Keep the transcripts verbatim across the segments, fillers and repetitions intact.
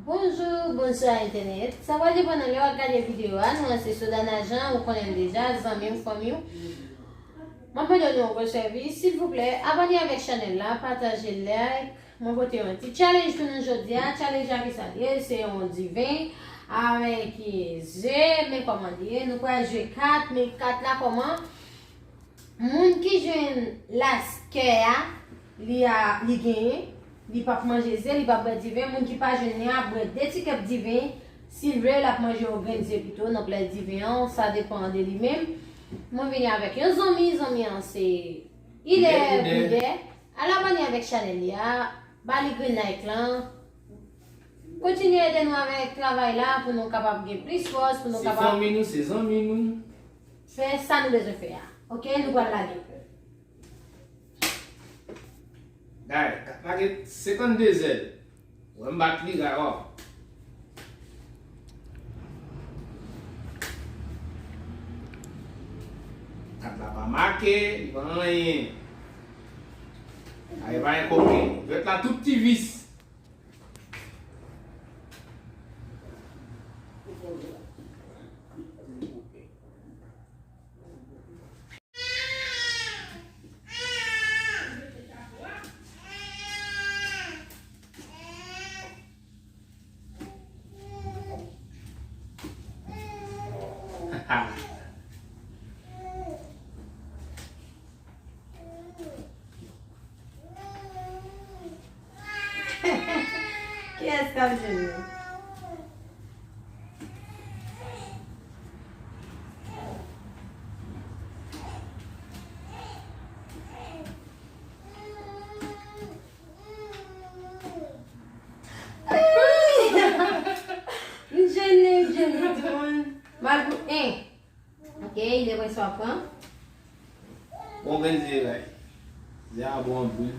Bonjou, bonswa entènèt. Sa pral depann nan lè w ap gade videyo a. Nou an se Sodana Jean, ou konnen l deja, zanmi w, fanmi w. Mwen mande nou yon gwo sèvis, silvouplè, abòne avèk chanèl la, pataje, like. Mwen pote yon ti challenge pou nou jodi a. Challenge la ki sa l ye? Se yon diven avèk ze, men kòman l ye? Nou pral jwe kat, men kat la kòman? Moun ki jwenn las kè a, li a, li genyen, li p ap manje ze, li p ap bwè diven. Moun ki pa jwenn li a, ap bwè de ti kèp diven. Si l vle, l ap manje yon grenn ze pito, nan plè diven an, sa depann de li menm. Mwen vini avèk yon zanmi, zanmi an se Ilè Boudè. Al abòne avèk chanèl li a, ba li grenn like lan. Kontinye ede nou avèk travay la pou nou kapab gen plis fòs, pou nou kapab. Se fanmi nou, se zanmi nou. Fè sa nou bezwen fè a. Oke, nou pral lage. Gay, kat la gen senkannde zèl. Wè m bat li, gay, wè. Kat la pa make, li pa anyen. Ay, pa anyen koke. Jwèt la tout ti vis. Kiyès k ap jwenn li? M jwenn li, m jwenn li, timoun. Mal pou en. Ok, il est prêt à prendre. Bon, grenn ze, guys. Ze a bon anpil.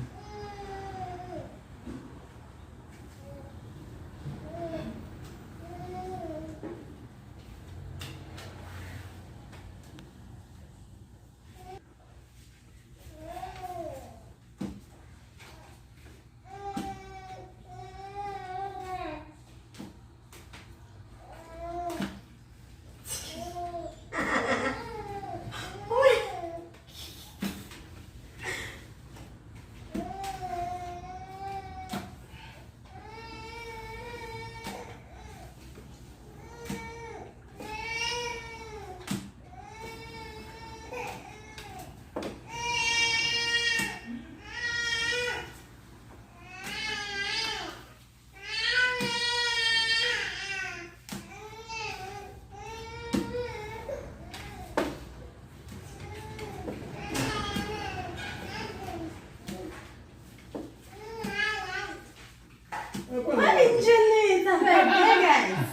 Mwen vin jwenn li, sa fè de, guys.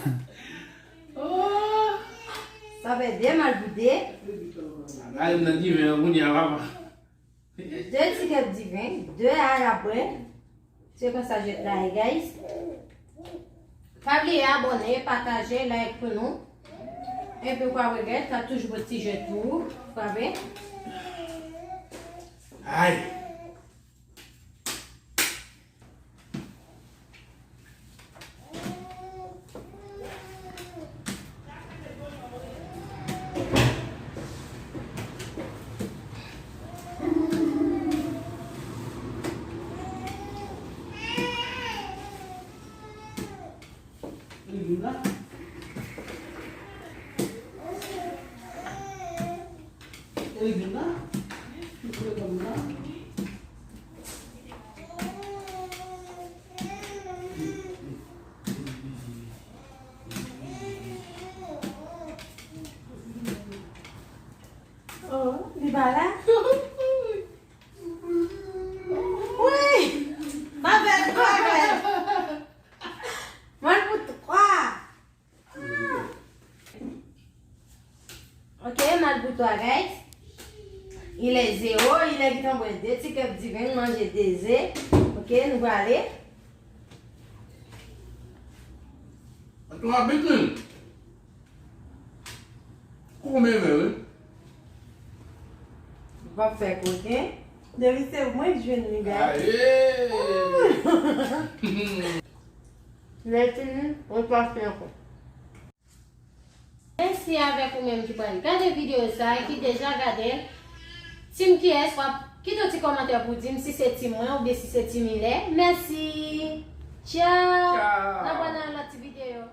Sa fè de, mal pou de. Gade m nan diven an kounye a, papa. De ti kèp diven, de a l ap bwè. Se konsa jwèt la ye, guys. Pa bliye abòne, pataje, like pou nou. Epi w pa regrèt, n ap toujou pote ti jwèt pou ou. Frape. Ay! Oh, li pa la? Wi! Pa fè l, pa fè l. Mwen pou twa. Ok, mal pou twa, guys. Il est zéro, il est gentan bwè de ti kèp diven, manje de ze. Ok, nou prale. Atò, abit menm. Kòman vre, wi? Ou p ap fè koken. Depi se mwen k jwenn li, guys. Aye! Lè fini, repase ankò. Mèsi avèk ou menm ki pral gade videyo sa a, ki deja gade l. Tim kiyès w ap kite yon ti kòmantè pou di m si se tim mwen oubyen si se tim Ilè. Mèsi. Tchaw. N ap wè nan yon lòt ti videyo.